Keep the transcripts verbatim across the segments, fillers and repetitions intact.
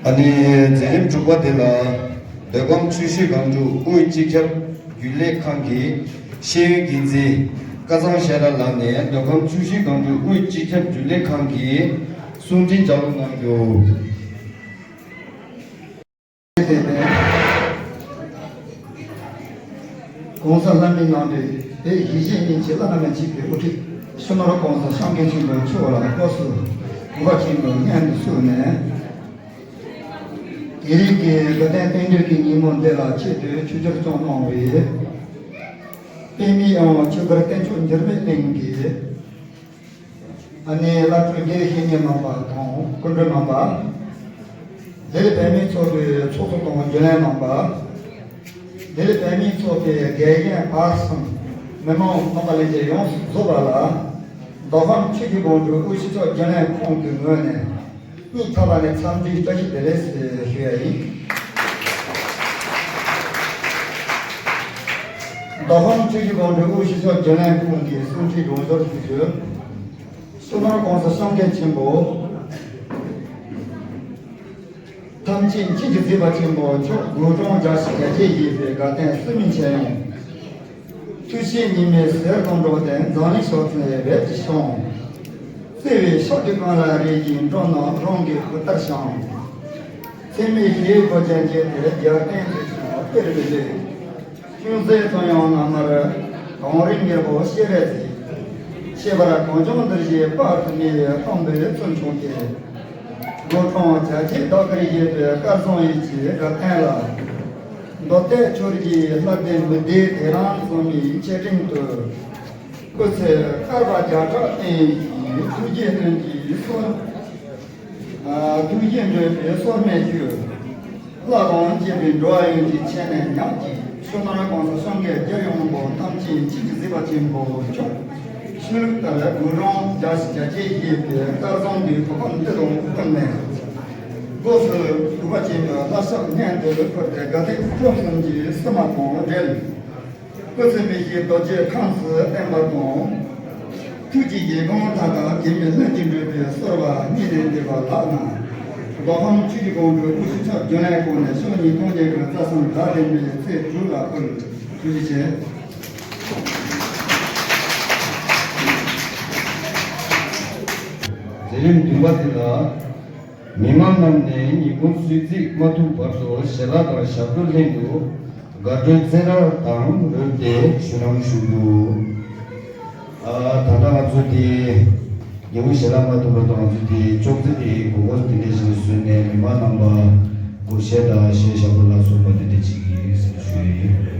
ཨ་ནི་མཛད་རིམ་དྲུག་པ་དེ་ལ་མདོ་ཁམས་ཆུ་བཞི་སྒང་དྲུག་དབུས་སྤྱི་ཁྱབ་རྒྱུན་ལས་ཁང་གི་ཤེས་ཡོན་འགན་འཛིན་སྐལ་བཟང་ཤེས་རབ་ལགས་ནས་མདོ་ཁམས་ཆུ་བཞི་སྒང་དྲུག་དབུས་སྤྱི་ཁྱབ་རྒྱུན་ལས་ཁང་གི་གསུང་འཕྲིན་ལྗགས་ཀློག་གནང་རྒྱུ། ༸གོང་ས་ལྷ་མིའི་ནང་དུ་དེ་ཡིད་བཞིན་ཉིད་ཀྱི་བླ་ན་མེད་པའི་དབུ་ཁྲིད་ཤྲི་མར་༸གོང་ས་སྐྱབས་མགོན་ཆེན་པོ་མཆོག་ལ་སྐུ་གཟུགས་གུས་པ་ཆེན་པོས་སྙན་དུ་ཞུས་ནས། དེ་རིང་གི་དགའ་ལྡན་རྟེན་འབྲེལ་གྱི་ཉིན་མོ་འདི་ལ་ཆེད་དུ་ཆིབས་བསྒྱུར་སྐྱོང་གནང་བའི་པདྨའི་དབྱངས་ཆོས་སྒར་བསྟན་མཆོག་འགྱུར་མེད་གླིང་གི་ཨ་ནེ་བླ་སྤྲུལ་དགེ་བཤེས་གཉེན་རྣམ་པ་དང་སྐུ་མགྲོན་རྣམ་པ། འདིར་ཕེབས་མི་ཚོགས་པའི་ཚོགས་གཙོ་དང་རྒྱུན་ལས་རྣམ་པ། འདིར་ཕེབས་མི་ཚོགས་པའི་དགེ་རྒན་བར་གསུམ། མི་མང་རྣམ་པ་ལྷན་རྒྱས་ཡོངས་སུ་རྫོགས་པ་ལ། མདོ་ཁམས་ཆུ་བཞི་སྒང་དྲུག་དབུས་སྤྱི་ཚོགས་རྒྱུན་ལས་ཁང་གི་ངོས་ནས་སྙིང་ཐག་པ་ནས་འཚམས་འདྲིའི་བཀྲ་ཤིས་བདེ་ལེགས་ཞུ་ཡ་ཡིན། མདོ་ཁམས་ཆུ་བཞི་སྒང་དྲུག་དབུས་སྤྱི་ཚོགས་རྒྱུན་ལས་ཁང་གི་གསུང་འཕྲིན་སྒྲོག་སྦྱོར་ཞུ་རྒྱུ། ཤྲི་མར་༸གོང་ས་སྐྱབས་མགོན་ཆེན་པོ། ཐམས་ཅད་མཁྱེན་ཅིང་གཟིགས་པ་ཆེན་པོ་མཆོག་དགུང་གྲངས་བརྒྱ་བཞི་བཅུ་ཞེ་བརྒྱད་པའི་དགའ་སྟོན་བསུ་མའི་མཆོད་ཡོན། ཐུགས་བསྐྱེད་ཉི་མའི་ཟེར་དང་འགྲོགས་ཏེ་འཛམ་གླིང་ཕྱོགས་བཅུར་འབེབས་ཀྱིས་བྱུང་། བརྩེ་བའི་ཕྱག་གྲུ་གང་ལ་རེག་ཅིང་འགྲོ་རྣམས་རང་གི་སྐུ་ལྟར་བྱང་། འཚེ་མེད་ཞི་བའི་གོ་ཆ་འགྱེད་དེ་རྒྱལ་བསྟན་འཛིན་སྐྱོང་སྤེལ་བའི་ལས། ཅུང་ཟད་ཐོན་ཡང་ན་མར་གངས་རིའི་རྒྱལ་པོ་སྤྱན་རས་གཟིགས། ཁྱད་པར་གངས་ལྗོངས་འདིར་གཤེགས་དཔག་ཏུ་མེད་པའི་དཔང་པོའི་མཚོན་ཆུང་སྟེ། དགུང་གྲངས་བརྒྱད་ཅུ་དག་གིར་བཞེས་པའི་སྐལ་བཟང་ཡིད་ཀྱི་དགའ་སྟོན་ལ། མདོ་སྟོད་ཆོས་ཀྱི་ལྷ་སྡེ་མུ་སྡེ་དེ་རིང་འཛོམས་མིའི་ཆེད་སྤྲིན་དུ། སྐུ་ཚེ་བསྐལ་པ་བརྒྱ་ཕྲག་བརྟན་ཞིང་ཐུགས་བསྐྱེད་ལྷུན་གྱིས་གསོལ། ཐུགས་བསྐྱེད་འགྲུབ་པའི་གསོལ་སྨན་ཞུ། ལྷ་དང་བཅས་པའི་འགྲོ་བ་ཡོངས་ཀྱི་ཆེད་ནས་ཉག་གཅིག་ཤྲི་མར་༸གོང་ས་སྐྱབས་མགོན་རྒྱལ་ཡོངས་པ་ཐམས་ཅད་མཁྱེན་ཅིང་གཟིགས་པ་ཆེན་པོ་མཆོག་ཆོས་ལུགས་ལྟར་དགུང་གྲངས་བརྒྱ་བཞི་བཅུ་ཞེ་བརྒྱད་པའི་སྐལ་བཟང་གི་གོ་འཕང་མཐོ་རུ་བཏང་ནས། སྒོས་སུ་གུས་པ་ཆེན་པོས་བཀྲ་ཤིས་སྙན་དུ་ཕུལ་ཏེ་དགའ་སྟོན་སྐུ་གསུམ་གྱི་བསུ་མ་དང་འབྲེལ། སྐུ་ཚེ་མི་ཤིགས་རྡོ་རྗེ་འཆང་སུ་བསྟན་པ་དང་། ཐུགས་ཀྱི་བཞེད་དགོངས་མཐའ་དག་གེགས་མེད་ལྷུན་གྱིས་འགྲུབ་པའི་གསོལ་བ་སྙིང་ནས་འདེབས་པ་ལགས་ན། མདོ་ཁམས་ཆུ་བཞི་སྒང་དྲུག་དབུས་སྤྱི་ཚོགས་རྒྱུན་ལས་ཁང་ནས་ཕྱི་ལོ་ཉིས་སྟོང་ཉེར་དགུ་རྩ་གསུམ་ཟླ་བདུན་པའི་ཚེས་དྲུག་ལ་ཕུལ། ཐུགས་རྗེ་ཆེ། མཛད་རིམ་བདུན་པ་དེ་ལ། མི་མང་རྣམས་ནས་ཉིན་གུང་གསོལ་ཚིགས་མ་ཐུབ་བར་དུ་ཞལ་ལག་དང་ཞབས་བྲོ་ལྷན་དུ་དགའ་སྤྲོའི་རྩེད་ར་དང་རོལ་ཏེ་ཞུ་རང་ཞུ་རྒྱུ། ཨ། ད་ལྟ་ང་ཚོ་དེ་ཉིན་གུང་ཞལ་ལག་མ་ཐུབ་བར་དུ་ང་ཚོ་དེ་ཅོག་ཙེ་དེ་སྒོར་སྒོར་དེ་འདྲ་ཞིག་བཟོས་ནས་མི་མང་རྣམ་པ་སྒོར་གཞས་དང་གཞས་ཞབས་བྲོ་ལ་སོགས་པ་དེ་འདྲ་བྱེད་ཀྱི་ཡིན་ཟེར་ཞུ་ཡི་ཡོད།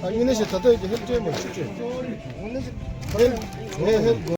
ཨ་ཡུན་ནན་ཞིག་ད་ལྟ་ཡོད་ཀྱི་ཧེལ་ཏྲེ་མོ་ཆུ་ཆེ། ཧེལ་ཧེལ་ཧེལ།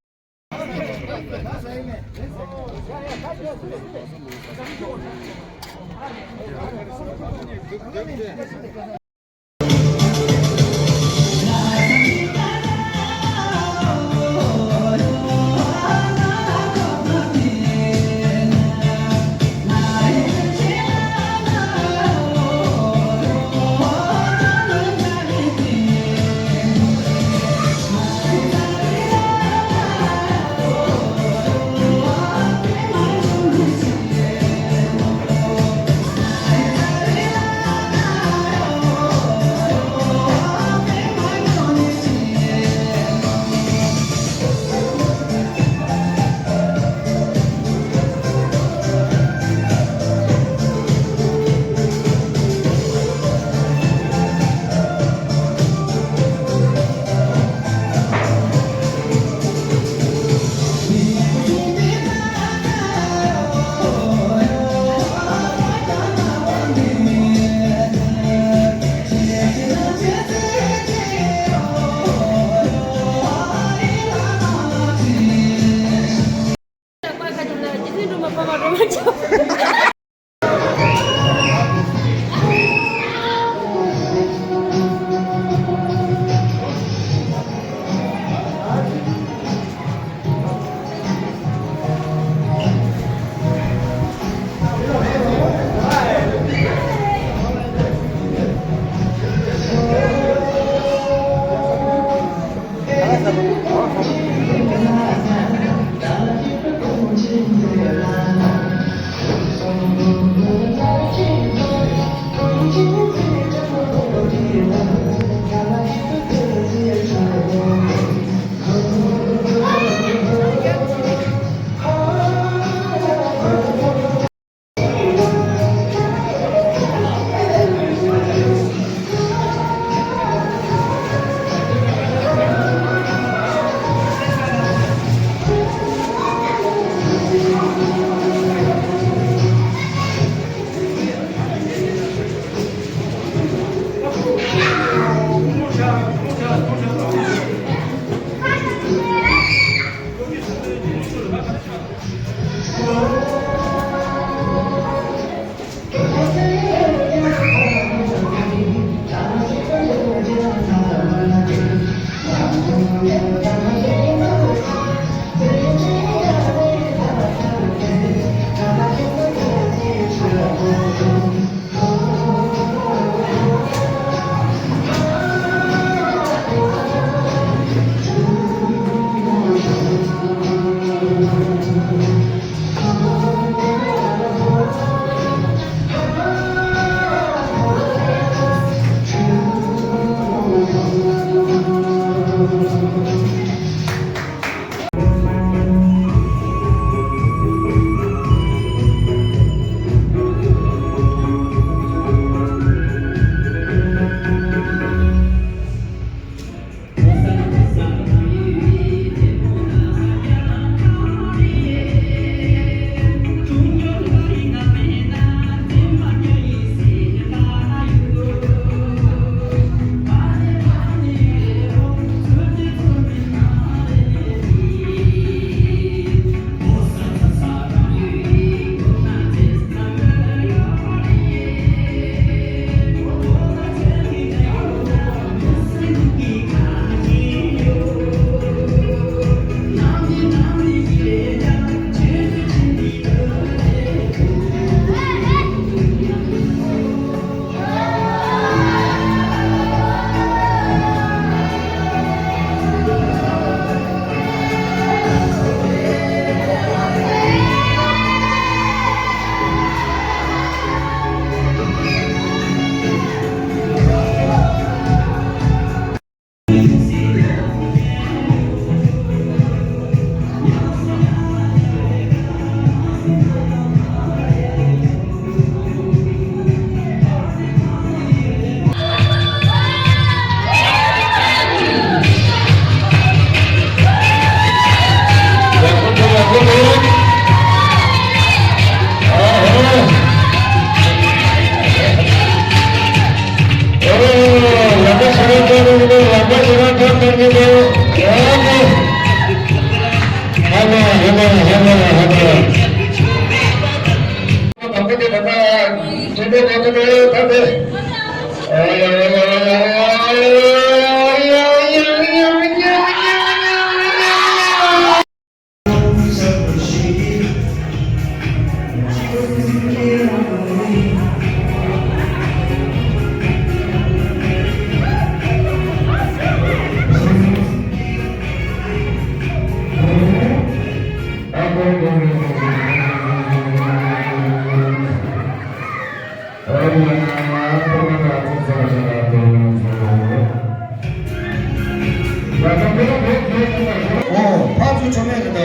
ཨོ། ཕར་ཚུར་ཆོ་མེད་རེད་ད།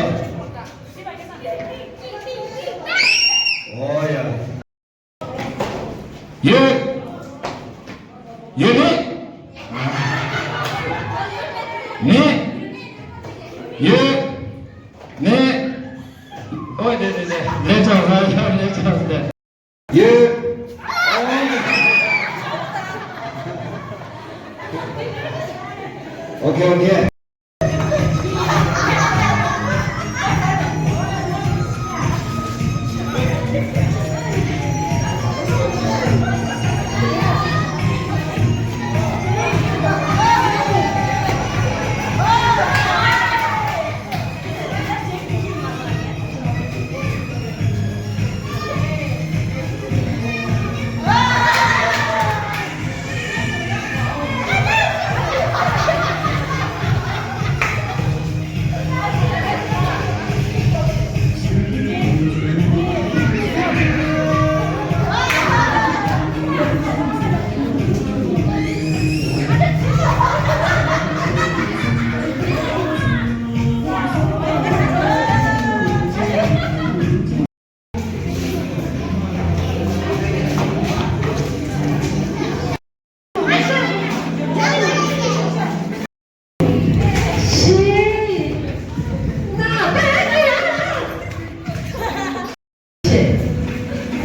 ཨོ་ཡ། ཡོད། ཡོད་རེད། མེད། ཡོད། མེད། ཨོ་རེད་རེད་རེད། ལས་ཆོག་ལས་ཆོག་ལས་ཆོག་ལས། ཡོད། ཨོ་ཁེ་ཨོ་ཁེ།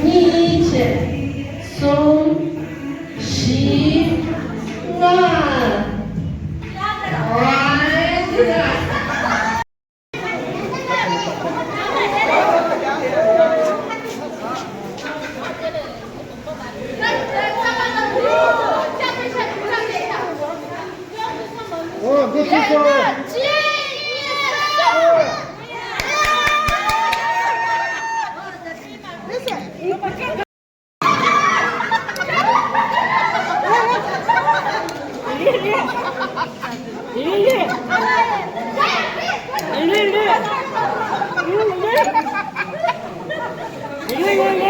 གཉིས། གསུམ། བཞི། ལྔ།